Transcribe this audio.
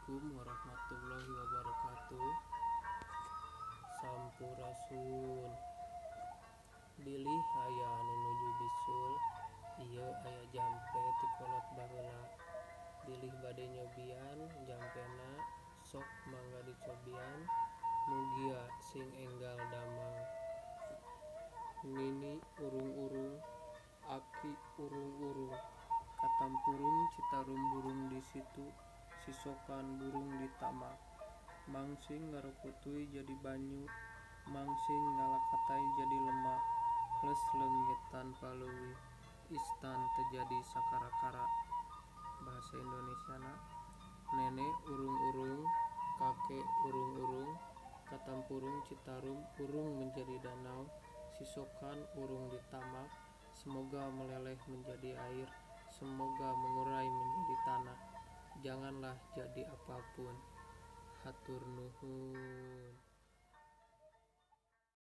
Assalamualaikum warahmatullahi wabarakatuh. Sampurasun. Bilih aya anu nuju bisul, ieu aya jampe ti kolot baheula. Bilih bade nyobian jampena sok mangga dicobian, mugia sing enggal damang. Nini urung-urung, aki urung-urung, katampurung Citarum burung di situ, sisokan burung di tamak. Mangsing ngarukutuy jadi banyu, mangsing ngalakatay jadi lemak. Les leungit tanpa leuwih, istan teu jadi sakara-kara. Bahasa Indonesiana nenek urung-urung, kakek urung-urung, katampurung Citarum urung menjadi danau, sisokan urung di tamak, semoga meleleh menjadi air, semoga mengurai menjadi tanah. Janganlah jadi apapun. Hatur nuhun.